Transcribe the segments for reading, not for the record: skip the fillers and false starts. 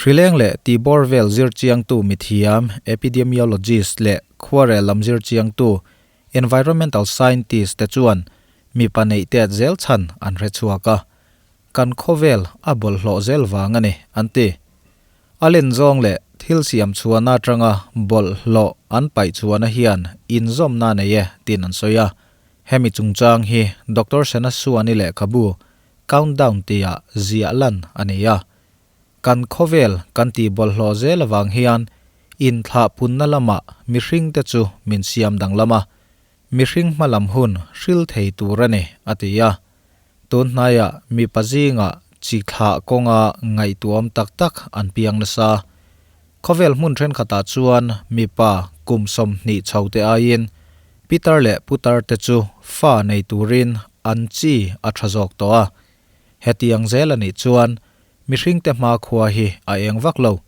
Hrileng leh tihbawr vel zirchiangtu mithiam, epidemiologist, leh khuarel lam zirchiangtu, environmental scientist, te chuan mipa neih tet zel chhan an hre chhuak a, kan khawvel a bawlhhlawh zel vang a ni, an ti. A len zawng leh thil siam chhuahna atanga bawlhhlawh an paih chhuahna hian inzawmna a nei e, tiin an sawi a. Hemi chungchang hi Doctor Sena Suani lehkhabu Countdown tia ziah lan a ni a. Kan khawvel kan tih bawlhhlawh zel avang hian inthlah punna lamah mihringte chu min siam danglam a, mihring hmalam hun hril thei tur a ni, a ti a. Tun hnaiah mipa zingah chi thlah kawnga ngaihtuahawm tak tak an piang nasa. Khawvel hmun thenkhatah chuan mipa kum 20 chho te aiin pitar leh putar te chu fa nei turin an chi a tha zawk tawh a. Hetiang zel a nih chuan mihringte hmakhua hi a eng vak lo.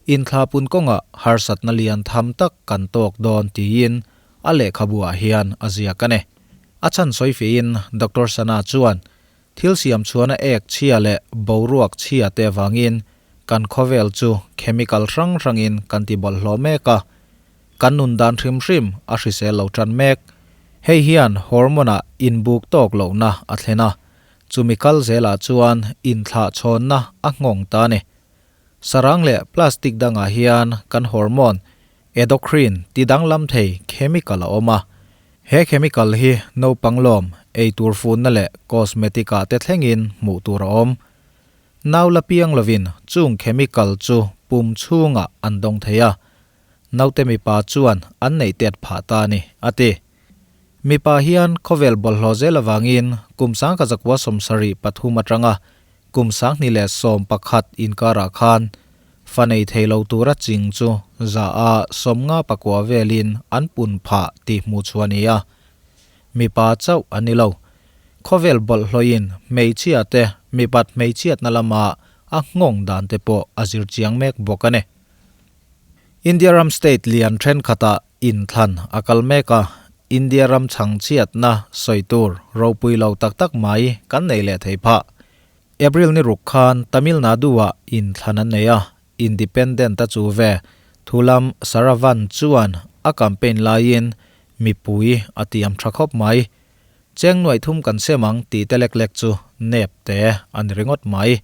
Inthlahpun kawngah harsatna lian tham tak kan tawk dawn tiin a lehkhabuah hian a ziak a ni. A chhan sawi fihin Doctor Sana chuan thil siam chhuahna ek chhia leh boruak chhia te avangin kan khawvel chu chemical hrang hrangin kan ti bawlhhlawh mek a, kan nun dan hrim hrim a hrisel lo tan mek. Hei hian hormone-ah inbuk tawk lohna a thlen a, chumi kal zelah chuan inthlahchhawnna a nghawng ta a ni. Sarang leh plastic dangah hian kan hormone, endocrine, ti danglam thei chemical a awm a. He chemical hi naupang lawm, eitur funna leh cosmetic ah te thlengin hmuh tur a awm. Nau la piang lovin chung chemical chu pum chhungah an dawng thei a. Naute mipa chuan an neih tet phah ta a ni, a ti. Mipa hian khawvel bawlhhlawh zel avangin kum 1973 atanga kum 2011 inkarah khan fa nei thei lo tura ching chu za a 59 velin an pun phah tih hmuh chhuah a ni a. Mipa chauh an ni lo. Khawvel bawlhhlawhin hmeichhia te mipat hmeichhiatna lama a nghawng dan te pawh a zir chiang mek bawk a ni. India ram state lian thenkhatah inthlan a kal mek a, India ram chhangchhiatna sawi tur ropui lo tak tak mai kan nei leh thei phah. April ni ruk khan Tamil Nadu-ah inthlan an nei a, Independent a chu ve. Thulam Saravan chuan a campaign laiin mipui a tiam tha khawp mai. Cheng nuaih thum kan sem ang tih te lek lek chu nep te a ni ringawt mai.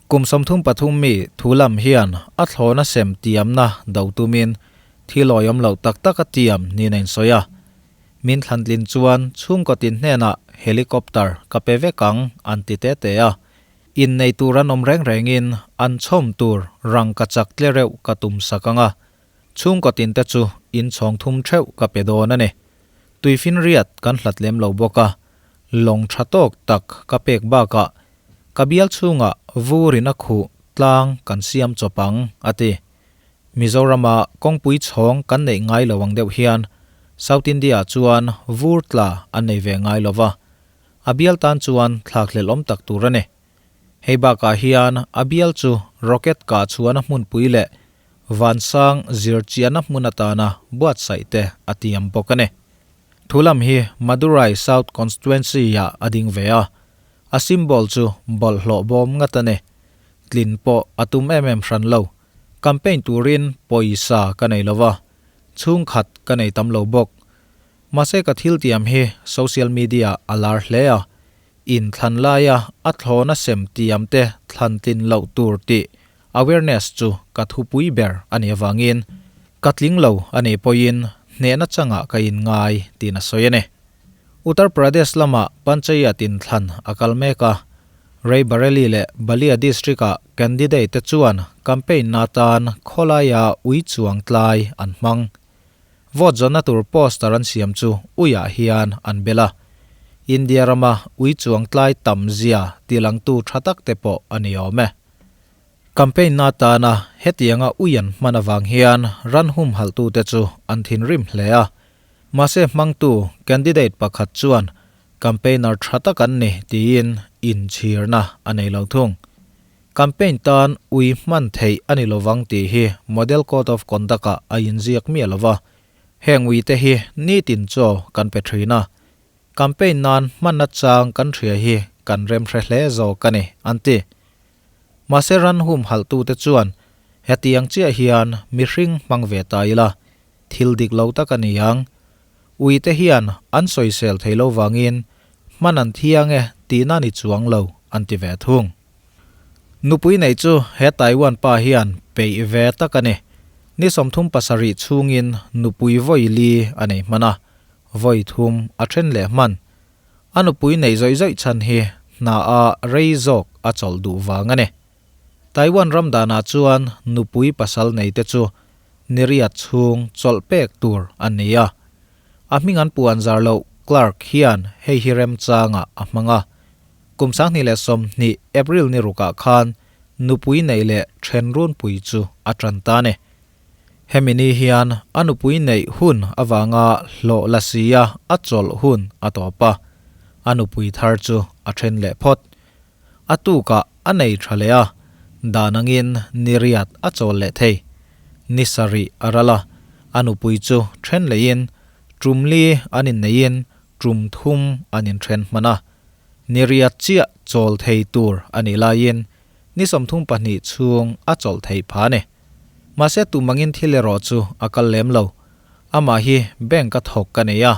Kum 33 mi Thulam hian a thlawna sem tiamna do tumin thil awihawm loh tak tak a tiam niin a insawi a. Min thlantlin chuan chhungkaw tin hnenah helicopter ka pe vek ang an ti te te a. Innei tur an awm reng rengin an chhawm tur rangka chak tle reuh ka tum sak ang a. Chhungkaw tin te chu inchhawng thum theuh ka pe dawn a ni. Tuifinriat kan hlat lem lo bawk a, lawng tha tawk tak ka pek bakah ka bial chhungah vurin a khuh tlang kan siam chawp ang, a ti. Mizorama kawngpui chhawng kan neih ngai lo ang deuh hian South India-ah chuan vur tla an nei ve ngai lo va, a bial tan chuan thlakhlelh awm tak tur a ni. Hei bakah hian a bial chu rocket kah chhuahna hmunpui leh vansang zirchiahna hmun atana buatsaih te a tiam bawk a ni. Thu lam hi Madurai South Constituency-ah a ding ve a, a symbol chu bawlhhlawh bawm ngat a ni. Tlin pawh a tum em em hran lo. Campaign turin pawisa ka nei lo va, chhungkhat ka nei tam lo bawk. Mahse ka thil tiam hi social media a lar hle a, inthlan laia a thlawna sem tiam te thlan tlin loh tur tih awareness chu ka thupui ber a nih avangin ka tling lo a nih pawhin hnehna changah ka inngai tiin a sawi a ni. Uttar Pradesh lamah Panchayat inthlan a kal mek a, Rae Bareli leh Ballia district-ah candidate te chuan campaign na atan khawlaia ui chuang tlai an hmang. Vote zawnna tur poster an siam chu uiah hian an bel a, India rama ui chuang tlai tam zia tilangtu tha tak te pawh a ni awm e. Campaign na atana hetianga ui an hman avang hian ran humhalhtute chu an thinrim hle a, Mahse hmangtu candidate pakhat chuan campaigner tha tak an ni tiin inchhirna a nei lo thung. Campaign tan ui hman theih a ni lovang tih hi Model Code of Conduct-ah a inziak miah lo va, heng uite hi nitin chaw kan pe thin a, campaign nan hmanna chang kan hria hi kan remhre hle zawk a ni, an ti. Mahse ran humhalhtute chuan. Hetiang chiah hian mihring hmang ve ta ila, thil dik lo tak a ni ang. Ui te hian an sawisel thei lo vangin hman an thiang e tihna ni chuang lo an ti ve thung. Nupui nei chu he Taiwan pa hian peih ve tak a ni. Ni 37 chhungin nupui vawi li a nei hman a, vawi thum a then leh hman. A nupui nei zawih zawih chhan hi hna a rei zawk a chawlh duh vang a ni. Taiwan ram danah chuan nupui pasal nei te chu niriat chhung chawlh pek tur an ni a. A hming an puan zar loh Clark hian hei hi remchangah a hmang a. Kum 2020 April ni rukah khan nupui neih leh then runpui chu a tan ta a ni. Hemi ni hian a nupui neih hun avanga hlawh la sia a chawlh hun a tawp a, a nupui thar chu a then leh phawt. A tukah a nei tha leh a, dan angin ni riat a chawl leh thei. Ni sarih a ral a, a nupui chu then leiin tum li an inneiin tum thum an inthen hman a. Ni riat chiah chawl thei tur a nih laiin ni 32 chhung a chawlh theih phah a ni. Mahse tum angin thil erawh chu a kal lem lo. Amah hi bank a thawk ka nei a,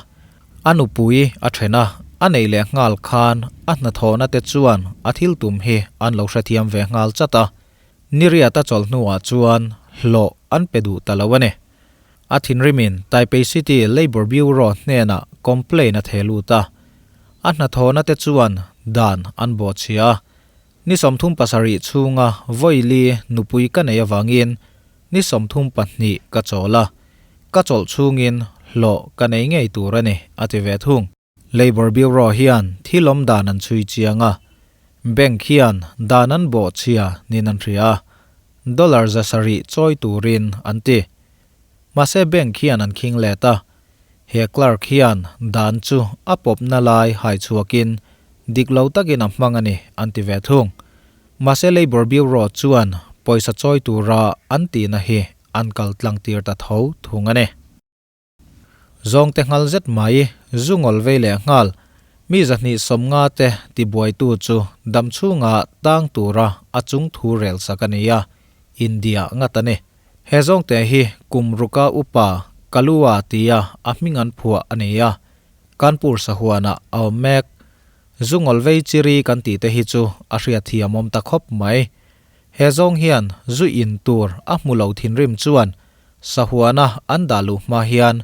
a nupui a then a, a nei leh nghal khan a hnathawhna te chuan a thil tum hi an lo hrethiam ve nghal chat a. Niriat a chawlh hnuah chuan hlawh an pe duh ta lo a ni. A thinrimin Taipei City Labour Bureau hnenah complaint a theh lut a, a hnathawhna te chuan dan an bawhchhia a. Ni 37 chhunga vawi li nupui ka nei avangin ni 32 ka chawl a, ka chawlh chhungin hlawh ka nei ngei tur a ni, a ti ve thung. Labour Bureau hian thil awm dan an chhui chiang a, bank hian dan an bawhchhia niin an hria a, dollar 700 chawi turin an ti. Mahse bank hian an khing let a, he clerk hian dan chu a pawpna lai hai chhuakin dik lo takin a hmang a ni an ti ve thung. Mahse Labour Bureau chuan pawisa chawi tura an tihna hi an kal tlang tir ta tho thung a ni. Zawngte nghal zet mai, zu ngawl vei leh nghal, mi 250 te tibuaitu chu dam chhunga tang tura a chung thu rel sak a ni a, India ngat a ni. He zawngte hi kum ruka upa Kalua tia a hming an phuah a ni a, Kanpur sahuanah a awm mek. Zu ngawl vei chiri kan tih te hi chu a hriatthiam awm ta khawp mai. He zawng hian zu in tur a hmu lo thinrim chuan sahuana an dah luh hma hian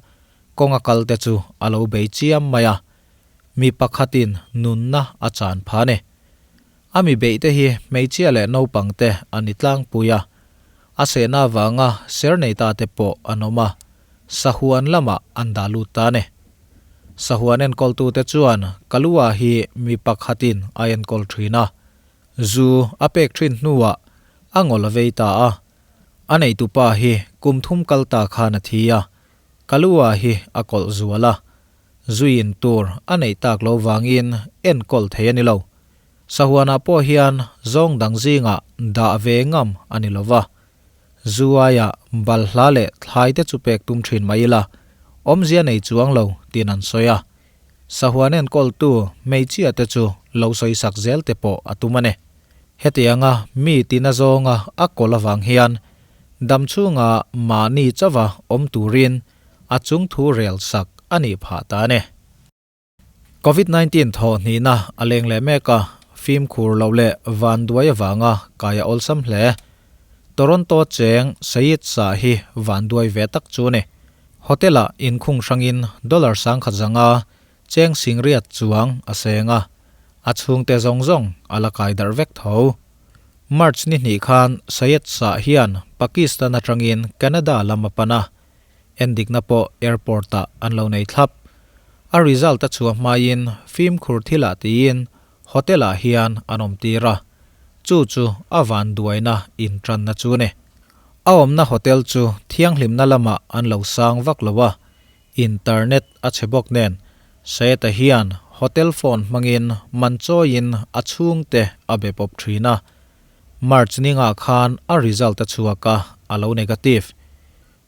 kawnga kal te chu a lo bei chiam mai a, mi pakhatin nunna a chan pha ni. A mi beih te hi hmeichhia leh naupang te an ni tlangpui a, a sehna avanga ser nei ta te pawh an awm a, sahuan lamah an dah lut ta ni. Sahuan enkawltute chuan Kalua hi mi pakhatin a enkawl thin a, zu a pek thin hnuah a ngawl a vei ta a. A neitupa hi kum thum kal ta khan a thi a, Kalua hi a kawlh zual a, zuin tur a neih tak lo vangin enkawl thei a ni lo. Sahuanah pawh hian zawng dang zingah dah ve ngam a ni lo va. Zuaia balhla leh thlai te chu pek tum thin mai ila, awmzia nei chuang lo tiin an sawi a. Sahuan enkawltu hmeichhia te chu lo sawi sak zel te pawh a tum a ni. Hetianga mi tina zawnga a kawl avang hian dam chhunga mahni chauha awm turin a chung thu rel sak a nih phah ta a ni. Covid 19 thawh hnihna a leng leh mek a, fimkhur loh leh van duai avanga kai a awlsam hle. Toronto cheng Sayed Shah hi van duai ve tak chu a ni. Hotel-ah inkhung hrangin dollar 10,000 zanga cheng singriat chuang a seng a, a chhungte zawng zawng a la kai darh vek tho. March ni hnih khan Sayed Shah hian Pakistan atangin Canada lam a pan a, Endikna pawh airport-ah an lo nei thlap. A result a chhuah hmaiin fimkhur thilah tiin hotel-ah hian an awm tir a, chu chu a van duaina intanna chu ni. A awmna hotel chu thianghlimna lamah an lo sang vak lo a, internet a chhe bawk nen Sayed-a hian hotel phone hmangin man chawiin a chhungte a be pawp thin a. March ninga khan a result a chhuak a, a lo negative.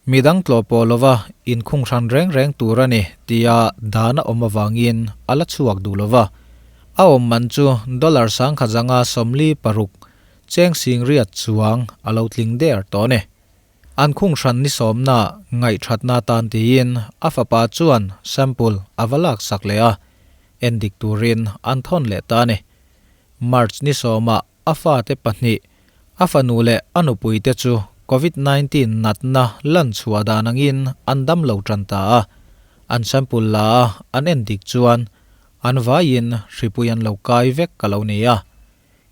Midang tlawh pawh lova inkhung hran reng reng tur a ni tia dan a awm avangin a la chhuak duh lova. A awm man chu dollar 10,046, cheng singriat chuang a lo tling der tawh a ni. An khung hran ni sawmna ngaihthatna tan tiin a fapa chuan sample a va laksak leh a, endik turin an thawn leh ta a ni. March ni sawmah a fate pahnih, a fanu leh a nupuite chu Covid 19 natna lan chhuah dan angin an dam lo tan ta a, an sample la a an endik chuan an vaiin hripui an lo kai vek a lo ni a.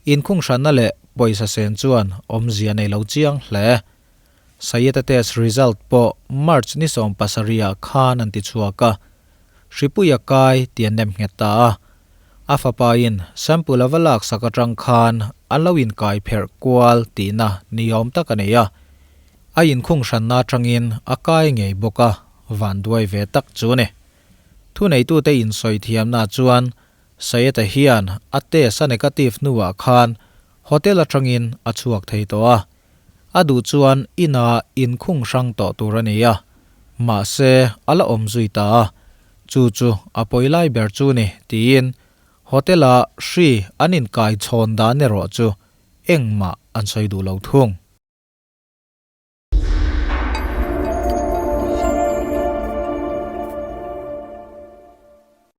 Inkhung hranna leh pawisa sen chuan awmzia nei lo chiang hle. Sayeta test result pawh March ni 17 ah khan an ti chhuak a, hripui a kai tih an nem nghet ta a. A fapain sample a va laksak atang khan an lo inkai pherh kual tihna ni awm tak a nei a. A inkhung hranna atangin a kai ngei bawk a, vanduai ve tak chu a ni. Thuneitute insawi thiamna chuan Sayeta hian a test a negative hnuah khan hotel atangin a chhuak thei tawh a. A duh chuan inah inkhung hrang tawh tur a ni a, mahse a la awm zui ta a, chu chu a pawi lai ber chu ni tiin hotel-a hri an inkai chhawn dan erawh chu engmah an sawi duh lo thung.